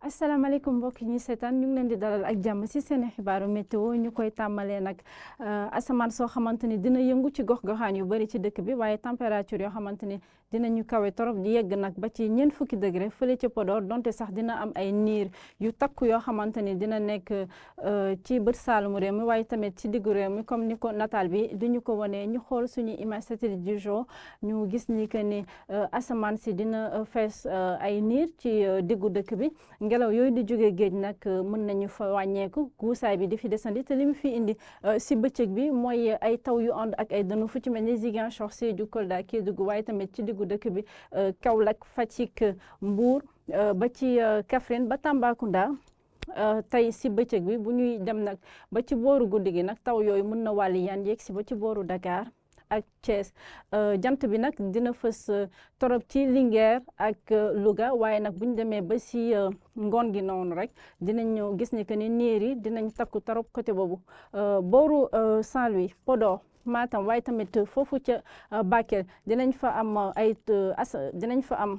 asalaamaaleykum mbokk yi ñuy seetaan ñu ngi leen di dalal ak jàmm ci seen xibaaru météo ñu koy tàmbalee nag asamaan soo xamante ni dina yëngu ci gox-goxaan yu bëri ci dëkk bi waaye température yoo xamante ni dinañu kawe torop di yegg nag ba ci ñeent fukki degré fële ca Podor donte sax dina am ay niir yu takku yoo xamante ni dina nekk ci bët saalumu réew mi waaye tamit ci diggu réew mi comme ni ko nataal bi di ñu ko wanee ñu xool suñu image satellite du jour ñu gis ni que ni asamaan si dina fees ay niir ci diggu dëkk bi. Ngelaw yooyu di jógee géej nag mën nañu fa wàññeeku guusaay bi di fi desandi te li mu fi indi si bëccëg bi mooy ay taw yu ànd ak ay dënnu fu ci mel ni Ziguinchor Sédhiou Kolda Kédougou waaye tamit ci diggu dëkk bi Kaolack Fatick Mbour ba ci Kaffrine ba Tambacounda. Tey si bëccëg bi bu ñuy dem nag ba ci booru guddi gi nag taw yooyu mën na wàlli yaan yegg si ba ci booru Dakar ak Thiès jant bi nag dina fës torop ci Linguère ak Louga waaye nag bu ñu demee ba si ngoon gi noonu rek dinañ gis ni que ni niir yi dinañ takku torop côté boobu booru Saint-Louis Podor Matam waaye tamit foofu ca Bakel dinañ fa am dinañ fa am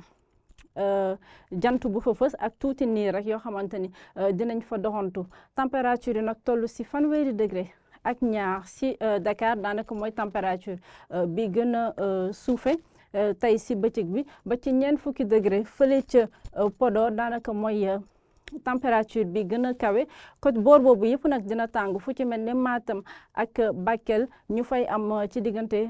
jant bu fa fës ak tuuti niir rek yoo xamante ni dinañ fa doxantu température yi nag toll si 30 degré ak ñaar si Dakar daanaka mooy température bi gën a suufe tey si bëccëg bi ba ci ñeent fukki degré fële ca Podor daanaka mooy température bi gën a kawe côté boor boobu yëpp nag dina tàng fu ci mel ne Matam ak Bakel ñu fay am ci diggante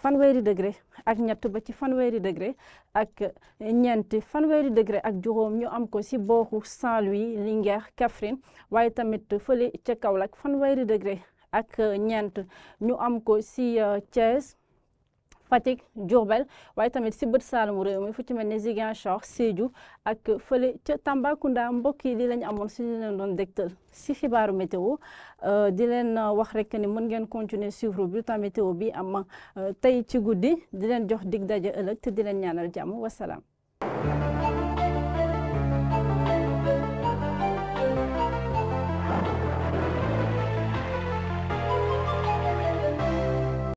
30 degré ak ñett ba ci 30 degré ak ñeenti 30 degré ak juróom ñu am ko si booru Saint-Louis Linguère Kaffrine waaye tamit fële ca Kaolack 30 degré ak ñeent ñu am ko si Thiès Fatick Diourbel waaye tamit si bët saalumu réew mi fu ci mel ne Ziguinchor Sédhiou ak fële ca Tambacounda mbokk yi li lañ amoon si ñu leen doon dégtal si xibaaru météo di leen wax rek ni mën ngeen continuer suivre bulletin météo bi am tey ci guddi di leen jox dig daje ëllëg te di leen ñaanal jàmm wasalaam.